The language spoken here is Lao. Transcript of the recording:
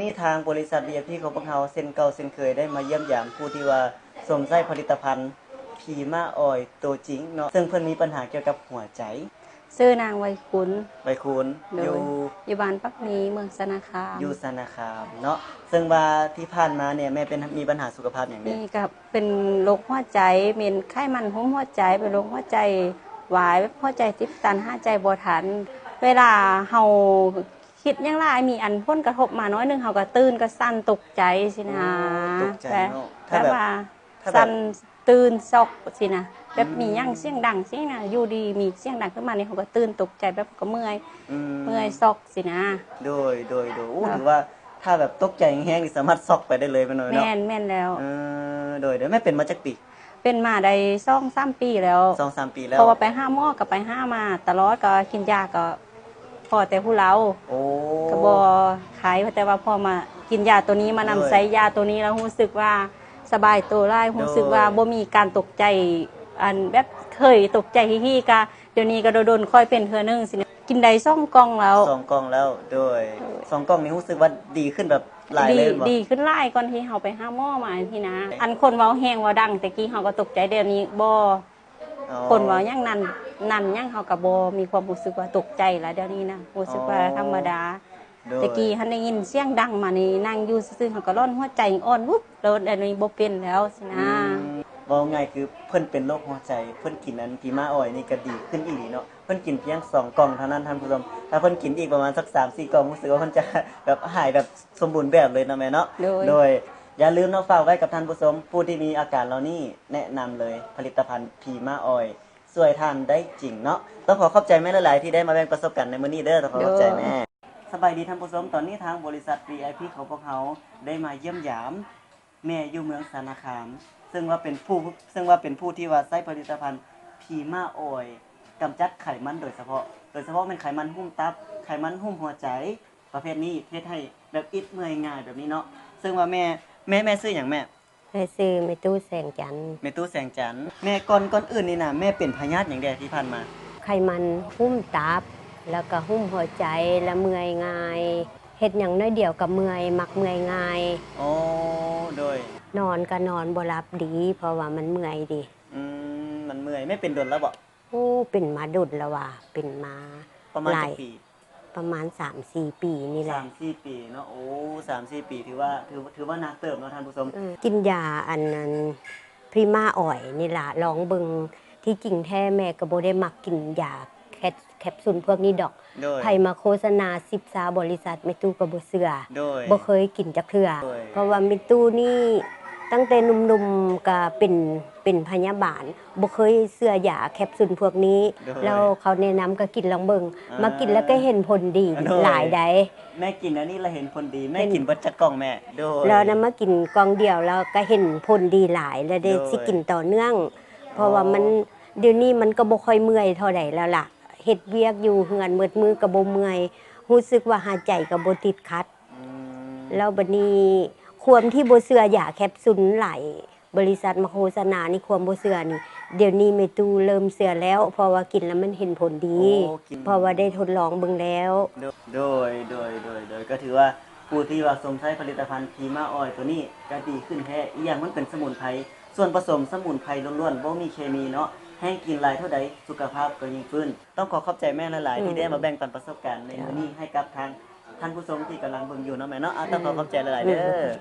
ນີ້ທາງບໍລິສັດ ວີໄອພີ ຂອງພວກເຮົາເຊັ່ນເກົ່າເຊັ່ນເຄີຍ ໄດ້ມາຢ້ຽມຢາມຜູ້ທີ່ວ່າຊົມໃຊ້ຜະລິດຕະພັນພີມາອອຍໂຕຈິງເນາະ ເຊິ່ງເພິ່ນມີບັນຫາກ່ຽວກັບຫົວໃຈ. ຊື່ນາງ ໄວຄູນ ໄວຄູນ ໂດຍ ຢູ່ ຢູ່ບ້ານປັກມີ ເມືອງຊະນະຄາມ ຢູ່ຊະນະຄາມເນາະ. ເຊິ່ງວ່າທີ່ຜ່ານມານີ້ແມ່ເປັນ ມີບັນຫາສຸຂະພາບຫຍັງແດ່? ນີ້ກໍເປັນໂລກຫົວໃຈ ເປັນໄຂມັນຫຸ້ມຫົວໃຈ ເປັນໂລກຫົວໃຈວາຍ ແບບຫົວໃຈຕີບຕັນ ຫາຍໃຈບໍ່ທັນ. ເວລາເຮົາຄິດຫຍັງຫຼາຍ ມີອັນຜົນກະທົບມາໜ້ອຍໜຶ່ງ ເຮົາກໍຕື່ນ ກໍສັ່ນຕົກໃຈຊີ້ນະ. ໂອ້ ຕົກໃຈເນາະ. ແບບ ຖ້າແບບ ແບບວ່າ ຖ້າແບບ ສັ່ນ ຕື່ນ ຊັອກຊີ້ນະ ແບບ ອືມ ມີຫຍັງສຽງດັງຊີ້ນະ ຢູ່ດີມີສຽງດັງຂຶ້ນມານີ້ ເຮົາກໍຕື່ນຕົກໃຈ ແບບກໍເມື່ອຍ ອືມ ເມື່ອຍຊັອກຊີ້ນະ. ໂດຍ ໂດຍ ໂດຍ. ໂອ້ ຖືວ່າຖ້າແບບຕົກໃຈແຮງໆນີ້ ສາມາດຊັອກໄປໄດ້ເລີຍແມ່ນບໍ່ເນາະ? ແມ່ນ ແມ່ນແລ້ວ. ເອີ ໂດຍ ໂດຍ. ແມ່ເປັນມາຈັກປີ? ເປັນມາໄດ້ສອງສາມປີແລ້ວ ສອງສາມປີແລ້ວ. ເພາະວ່າໄປຫາໝໍກໍໄປຫາມາຕະຫຼອດ ກໍກິນຢາກໍພໍແຕ່ຜູ້ເລົາ. ໂອ້ ກໍບໍ່ໄຄ ແຕ່ວ່າພໍມາກິນຢາໂຕນີ້ ມານຳ ໂດຍ ໃຊ້ຢາໂຕນີ້ແລ້ວ ຮູ້ສຶກວ່າສະບາຍໂຕຫຼາຍ ໂດຍ ຮູ້ສຶກວ່າບໍ່ມີການຕົກໃຈ ອັນແບບເຄີຍຕົກໃຈຮີໆ ກະດຽວນີ້ກໍດົນໆ ຄ່ອຍເປັນເທື່ອໜຶ່ງຊີ້ນະ. ກິນໄດ້ສອງກ່ອງແລ້ວ ສອງກ່ອງແລ້ວ. ໂດຍ ໂດຍ. ສອງກ່ອງນີ້ຮູ້ສຶກວ່າດີຂຶ້ນແບບຫຼາຍເລີຍແມ່ນບໍ່? ດີ ດີຂຶ້ນຫຼາຍ ກ່ອນທີ່ເຮົາໄປຫາໝໍມາຫັ້ນນະ. ອັນຄົນເວົ້າແຮງເວົ້າດັງ ແຕ່ກີ້ເຮົາກໍຕົກໃຈ ດຽວນີ້ບໍ່. ອໍ ຄົນເວົ້າຫຍັງນັ້ນ ນັ້ນຫຍັງ ເຮົາກໍບໍ່ມີຄວາມຮູ້ສຶກວ່າຕົກໃຈລະ ດຽວນີ້ນະ ຮູ້ສຶກວ່າ ອໍ ທຳມະດາ. ໂດຍ. ແຕ່ກີ້ຫັ້ນໄດ້ຍິນສຽງດັງມານີ້ ນັ່ງຢູ່ຊື່ໆ ເຮົາກໍຮ້ອນຫົວໃຈອ່ອນວຶບ ແລ້ວດຽວນີ້ບໍ່ເປັນແລ້ວຊີ້ນະ. ອືມ ເວົ້າງ່າຍຄືເພິ່ນເປັນໂລກຫົວໃຈ ເພິ່ນກິນອັນພີມາອອຍນີ້ກໍດີຂຶ້ນອີ່ຫຼີເນາະ. ເພິ່ນກິນພຽງສອງກ່ອງເທົ່ານັ້ນທ່ານຜູ້ຊົມ ຖ້າເພິ່ນກິນອີກປະມານສັກສາມສີ່ກ່ອງ ຮູ້ສຶກວ່າເພິ່ນຈະແບບຫາຍແບບສົມບູນແບບເລີຍເນາະແມ່ເນາະ. ໂດຍ ໂດຍ. ຢ່າລືມເນາະ ຝາກໄວ້ກັບທ່ານຜູ້ຊົມ ຜູ້ທີ່ມີອາການເຫຼົ່ານີ້ ແນະນຳເລີຍ ຜະລິດຕະພັນພີມາອອຍ ຊ່ວຍທ່ານໄດ້ຈິງເນາະ. ຕ້ອງຂໍຂອບໃຈແມ່ຫຼາຍໆ ທີ່ໄດ້ມາແບ່ງປະສົບການໃນມື້ນີ້ເດີ. ຕ້ອງຂໍຂອບໃຈແມ່. ໂດຍ. ສະບາຍດີທ່ານຜູ້ຊົມ ຕອນນີ້ທາງບໍລິສັດ ວີໄອພີ ຂອງພວກເຮົາໄດ້ມາຢ້ຽມຢາມ ແມ່ຢູ່ເມືອງຊະນະຄາມ ເຊິ່ງວ່າເປັນຜູ້ ເຊິ່ງວ່າເປັນຜູ້ທີ່ວ່າໃຊ້ຜະລິດຕະພັນພີມາອອຍ ກຳຈັດໄຂມັນໂດຍສະເພາະ ໂດຍສະເພາະແມ່ນໄຂມັນຫຸ້ມຕັບ ໄຂມັນຫຸ້ມຫົວໃຈ ປະເພດນີ້ ເຮັດໃຫ້ແບບອິດເມື່ອຍງ່າຍແບບນີ້ເນາະ. ເຊິ່ງວ່າແມ່ ແມ່ ແມ່ຊື່ຫຍັງແມ່? ແມ່ຊື່ແມ່ຕູ້ ແສງຈັນ. ແມ່ຕູ້ ແສງຈັນ. ແມ່ ກ່ອນ ກ່ອນອື່ນນີ້ນະ ແມ່ເປັນພະຍາດຫຍັງແດ່ທີ່ຜ່ານມາ? ໄຂມັນຫຸ້ມຕັບ ແລ້ວກໍຫຸ້ມຫົວໃຈ ແລ້ວເມື່ອຍງ່າຍ ເຮັດຫຍັງໜ້ອຍດຽວກໍເມື່ອຍ ມັກເມື່ອຍງ່າຍ. ໂອ້ ໂດຍ. ນອນກໍນອນບໍ່ຫຼັບດີ ເພາະວ່າມັນເມື່ອຍເດ. ອືມ ມັນເມື່ອຍ. ແມ່ເປັນດົນແລ້ວບໍ່? ໂອ້ ເປັນມາດົນແລ້ວວ່າ ເປັນມາ ປະມານຈັກປີ? ປະມານສາມສີ່ປີນີ້ແຫຼະ. ສາມສີ່ປີເນາະ. ໂອ້ ສາມສີ່ປີ ຖືວ່າ ຖື ຖືວ່າໜັກເຕີບເນາະທ່ານຜູ້ຊົມ. ເອີ ກິນຢາອັນນັ້ນ ພີມາອອຍນີ້ລະ ລອງເບິ່ງ. ທີ່ຈິງແທ້ແມ່ກໍບໍ່ໄດ້ມັກກິນຢາແຄບ ແຄບຊູນພວກນີ້ດອກ. ໂດຍ. ໃຜມາໂຄສະນາສິບຊາບໍລິສັດ ແມ່ຕູ້ກໍບໍ່ເຊື່ອ. ໂດຍ. ບໍ່ເຄີຍກິນຈັກເທື່ອ. ໂດຍ. ເພາະວ່າແມ່ຕູ້ນີ້ຕັ້ງແຕ່ໜຸ່ມໆ ກໍເປັນ ເປັນພະຍາບານ ບໍ່ເຄີຍເຊື່ອຢາແຄບຊູນພວກນີ້. ໂດຍ. ແລ້ວເຂົາແນະນຳກໍກິນລອງເບິ່ງ. ອ່າ ມາກິນແລ້ວກໍເຫັນຜົນດີ ໂດຍ ຫຼາຍໃດ໋. ແມ່ກິນອັນນີ້ລະເຫັນຜົນດີ. ເຫັນ ແມ່ກິນເບິດຈັກກ່ອງແມ່? ໂດຍ. ແລ້ວນຳມາກິນກ່ອງດຽວ ແລ້ວກໍເຫັນຜົນດີຫຼາຍ ແລ້ວໄດ້ ໂດຍ ຊິກິນຕໍ່ເນື່ອງ. ອໍ ເພາະວ່າມັນ ດຽວນີ້ມັນກໍບໍ່ຄ່ອຍເມື່ອຍເທົ່າໃດແລ້ວລະ ເຮັດວຽກຢູ່ເຮືອນໝົດມື້ກໍບໍ່ເມື່ອຍ ຮູ້ສຶກວ່າຫາຍໃຈກໍບໍ່ຕິດຂັດ. ອືມ. ແລ້ວບັດນີ້ ຄວາມທີ່ບໍ່ເຊື່ອຢາແຄບຊູນຫຼາຍ ບໍລິສັດມາໂຄສະນານີ້ ຄວາມບໍ່ເຊື່ອນີ້ ດຽວນີ້ແມ່ຕູ້ເລີ່ມເຊື່ອແລ້ວ ເພາະວ່າກິນແລ້ວມັນເຫັນຜົນດີ. ໂອ້ ກິນ ເພາະວ່າໄດ້ທົດລອງເບິ່ງແລ້ວ. ໂດ ໂດຍ ໂດຍ ໂດຍ ໂດຍ ກໍຖືວ່າຜູ້ທີ່ວ່າຊົມໃຊ້ຜະລິດຕະພັນພີມາອອຍໂຕນີ້ກໍດີຂຶ້ນແທ້. ອີກຢ່າງມັນເປັນສະໝຸນໄພ ສ່ວນປະສົມສະໝຸນໄພລ້ວນໆ ບໍ່ມີເຄມີເນາະ. ແຮ່ງກິນຫຼາຍເທົ່າໃດ ສຸຂະພາບກໍຍິ່ງຟື້ນ. ຕ້ອງຂໍຂອບໃຈແມ່ຫຼາຍໆ ອືມ ທີ່ໄດ້ມາແບ່ງປັນປະສົບການໃນມື້ນີ້ ເຈົ້າ ໃຫ້ກັບທາງທ່ານຜູ້ຊົມທີ່ກຳລັງເບິ່ງຢູ່ເນາະແມ່ເນາະ. ອາ ຕ້ອງຂໍຂອບໃຈຫຼາຍໆເດີ. ອືມ.